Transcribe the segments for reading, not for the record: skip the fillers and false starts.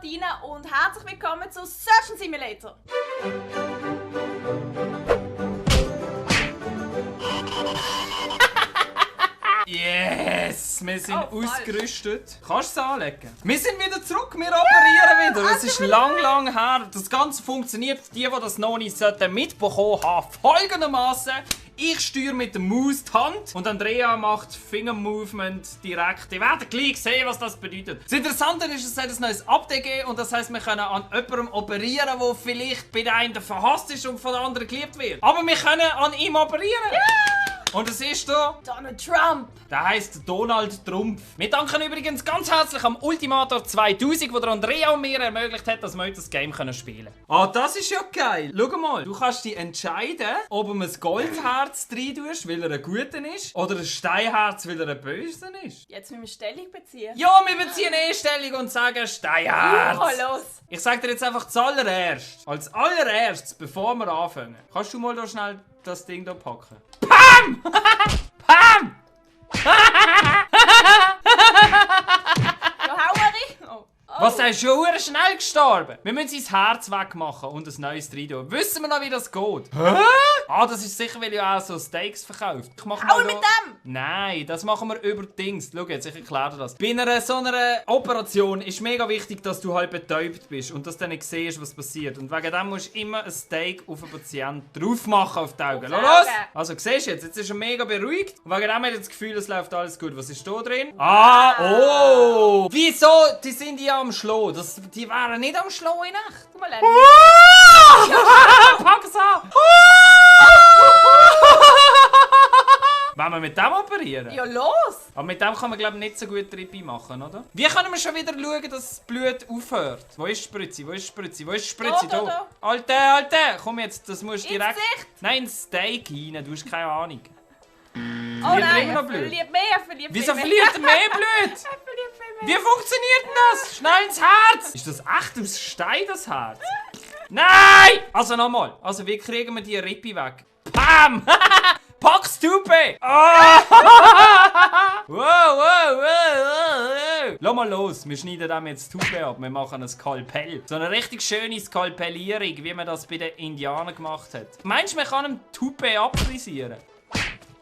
Martina und herzlich willkommen zu Surgeon Simulator. Yes! Wir sind ausgerüstet. Kannst du es anlegen? Wir sind wieder zurück, wir operieren wieder. Es ist lang her. Das Ganze funktioniert, die das noch nicht mitbekommen haben, folgendermaßen. Ich steuere mit der Maus die Hand und Andrea macht Finger-Movement direkt. Ihr werdet gleich sehen, was das bedeutet. Das Interessante ist, es hat ein neues Update gegeben und das heisst, wir können an jemandem operieren, der vielleicht bei der einen verhasst ist und von der anderen geliebt wird. Aber wir können an ihm operieren. Yeah! Und es ist da Donald Trump. Der heisst Donald Trump. Wir danken übrigens ganz herzlich am Ultimator 2000, der Andrea und mir ermöglicht hat, dass wir heute das Game spielen können. Ah, das ist ja geil. Schau mal, du kannst dich entscheiden, ob du ein Goldherz rein tust, weil er ein guter ist, oder ein Steinherz, weil er ein böser ist. Jetzt müssen wir Stellung beziehen. Ja, wir beziehen Stellung und sagen Steinherz. Los. Ich sag dir jetzt einfach zuallererst, als allererstes, bevor wir anfangen, kannst du mal da schnell das Ding da packen. Pam! Pam! Was, der ist schon schnell gestorben? Wir müssen sein Herz wegmachen und ein neues rein tun. Wissen wir noch, wie das geht? Hä? Ah, das ist sicher, weil ihr auch so Steaks verkauft. Ich mach mal mit dem? Nein, das machen wir über Dings. Schau jetzt, ich erkläre dir das. Bei einer so einer Operation ist mega wichtig, dass du halt betäubt bist und dass du nicht siehst, was passiert. Und wegen dem musst du immer ein Steak auf den Patienten drauf machen auf die Augen. Los! Also, siehst du jetzt ist er mega beruhigt. Und wegen dem hat er das Gefühl, es läuft alles gut. Was ist da drin? Ah, oh! Wieso? Die sind ja am Schlo. Die wären nicht am Schlo in Nacht. Guck mal, Pack's an! Wollen wir mit dem operieren? Ja, los! Aber mit dem kann man, glaube ich, nicht so gut Trippi machen, oder? Wie können wir schon wieder schauen, dass das Blut aufhört? Wo ist die Spritze? Wo ist die Spritze? Wo ist die Spritze? Da. Alter! Komm jetzt, das musst du direkt... Gesicht? Nein, ins Steak rein, du hast keine Ahnung. Oh nein, er verliert mehr, Wieso verliert er mehr Blut? Wie funktioniert denn das? Schnell ins Herz! Ist das echt aus Stein, das Herz? Nein! Also nochmal. Also wie kriegen wir die Rippe weg? Pam! Pack's Tupe! Oh! Wow! Lass mal los, wir schneiden dem jetzt Tupe ab. Wir machen ein Skalpell. So eine richtig schöne Skalpellierung, wie man das bei den Indianern gemacht hat. Meinst du, man kann einem Tupe abfrisieren?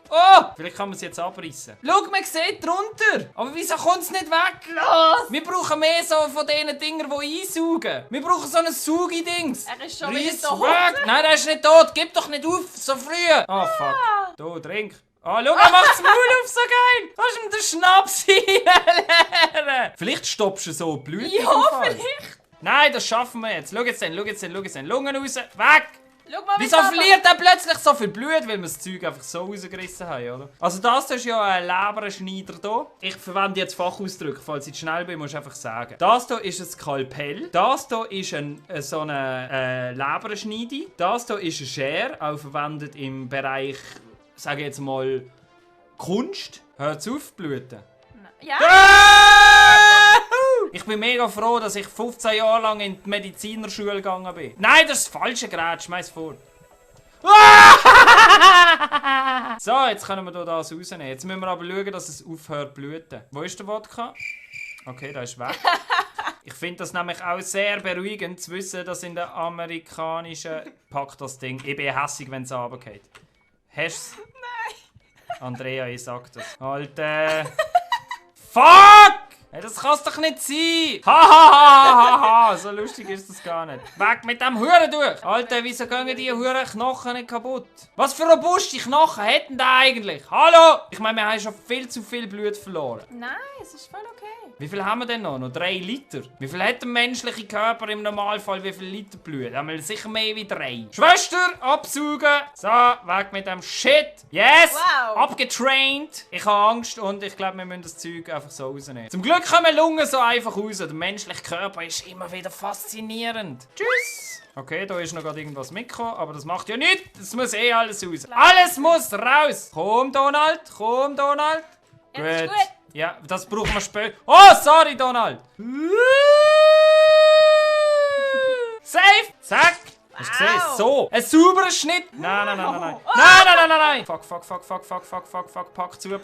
Oh! Vielleicht kann man es jetzt abreißen. Schau, man sieht drunter. Aber wieso kommt es nicht weg? Los! Wir brauchen mehr so von diesen Dingern, die einsaugen. Wir brauchen so ein Saugi-Dings. Er ist schon Reiss wieder tot. weg. Nein, er ist nicht tot. Gib doch nicht auf, so früh. Oh, fuck. Da, trink. Ah, schau, er macht das Maul auf, so geil. Kannst du ihm den Schnaps hinleeren? Vielleicht stoppst du so Blut. Ja, vielleicht. Nein, das schaffen wir jetzt. Schau jetzt den. Lungen raus. Weg. Schau mal, Wieso verliert er plötzlich so viel Blut, weil wir das Zeug einfach so rausgerissen haben, oder? Also das ist ja ein Leberschneider hier. Ich verwende jetzt Fachausdrücke, falls ich zu schnell bin, musst du einfach sagen. Das hier ist ein Skalpell. Das hier ist so eine Leberschneide. Das hier ist eine Schere, auch verwendet im Bereich, sage ich jetzt mal, Kunst. Hört's auf, bluten. Ja? Ich bin mega froh, dass ich 15 Jahre lang in die Medizinerschule gegangen bin. Nein, das ist das falsche Gerät. Schmeiß vor. So, jetzt können wir hier das rausnehmen. Jetzt müssen wir aber schauen, dass es aufhört zu bluten. Wo ist der Wodka? Okay, der ist weg. Ich finde das nämlich auch sehr beruhigend zu wissen, dass in der amerikanischen... Pack das Ding. Ich bin hässig, wenn es runtergeht. Hast du es? Nein. Andrea, ich sag das. Alter. Fuck! Hey, das kann's doch nicht sein! Ha! So lustig ist das gar nicht. Weg mit dem Huren durch! Alter, wieso gehen die Huren Knochen nicht kaputt? Was für robuste Knochen hätten da eigentlich? Hallo! Ich meine, wir haben schon viel zu viel Blut verloren. Nein, es ist voll okay. Wie viel haben wir denn noch? Noch 3 Liter? Wie viel hat der menschliche Körper im Normalfall? Wie viel Liter Blut? Haben wir sicher mehr wie 3. Schwester, absaugen! So, weg mit dem Shit! Yes! Wow. Abgetraint! Ich habe Angst und ich glaube, wir müssen das Zeug einfach so rausnehmen. Zum Glück kommen Lungen so einfach raus. Der menschliche Körper ist immer wieder faszinierend. Tschüss! Okay, da ist noch gerade irgendwas mitgekommen, aber das macht ja nichts. Das muss eh alles raus. Alles muss raus! Komm, Donald! Komm, Donald! Jetzt ist gut. Ja, das brauchen wir später. Oh, sorry, Donald! Safe! Zack! Hast du gesehen? So. Ein sauberer Schnitt. Nein. Fuck.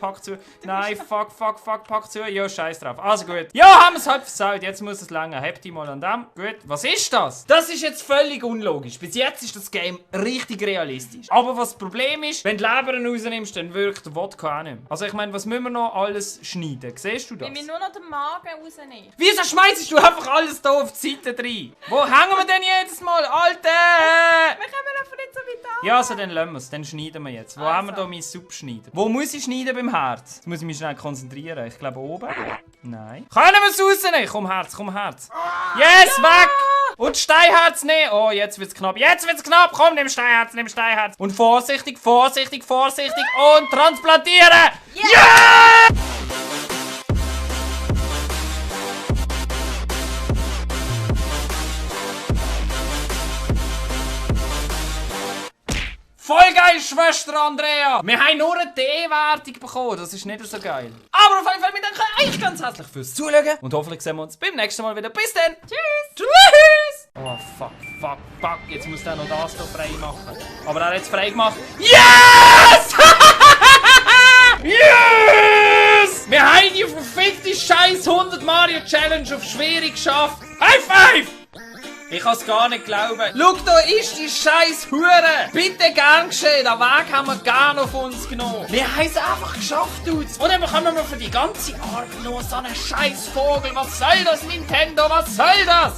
Pack zu. Nein, fuck. Pack zu. Ja, scheiß drauf. Also gut. Ja, haben wir es halt versaut. Jetzt muss es länger. Habt ihr mal an dem. Gut. Was ist das? Das ist jetzt völlig unlogisch. Bis jetzt ist das Game richtig realistisch. Aber was das Problem ist, wenn du die Leber rausnimmst, dann wirkt der Wodka auch nicht mehr. Also ich meine, was müssen wir noch alles schneiden? Siehst du das? Wenn wir nur noch den Magen rausnehmen. Wieso schmeißt du einfach alles hier auf die Seite rein? Wo hängen wir denn jedes Mal? Alter! Wir kommen einfach nicht so weit an. Ja, also dann lassen wir es. Dann schneiden wir jetzt. Wo haben wir da mein Sub schneiden? Wo muss ich schneiden beim Herz? Jetzt muss ich mich schnell konzentrieren. Ich glaube oben. Nein. Können wir es rausnehmen? Komm Herz. Yes, ja! Weg! Und Steinherz nehmen. Oh, jetzt wird's knapp. Komm, nimm Steinherz. Und vorsichtig. Und transplantieren. Yeah! Voll geil, Schwester Andrea! Wir haben nur eine D-Wertung bekommen, das ist nicht so geil. Aber auf jeden Fall, wir danken euch ganz herzlich fürs Zuschauen. Und hoffentlich sehen wir uns beim nächsten Mal wieder. Bis dann! Tschüss! Oh, fuck. Jetzt muss der noch das hier frei machen. Aber er hat es frei gemacht. Yes! Yes! Wir haben die verfickte scheiß 100 Mario Challenge auf schwierig geschafft. High five! Ich kann es gar nicht glauben. Schau, da ist die scheiß Hure. Bitte gern geschehen. Den Weg haben wir gern auf uns genommen. Wir haben es einfach geschafft, Dudes. Und dann bekommen wir für die ganze Arbeit nur so einen scheiß Vogel. Was soll das, Nintendo? Was soll das?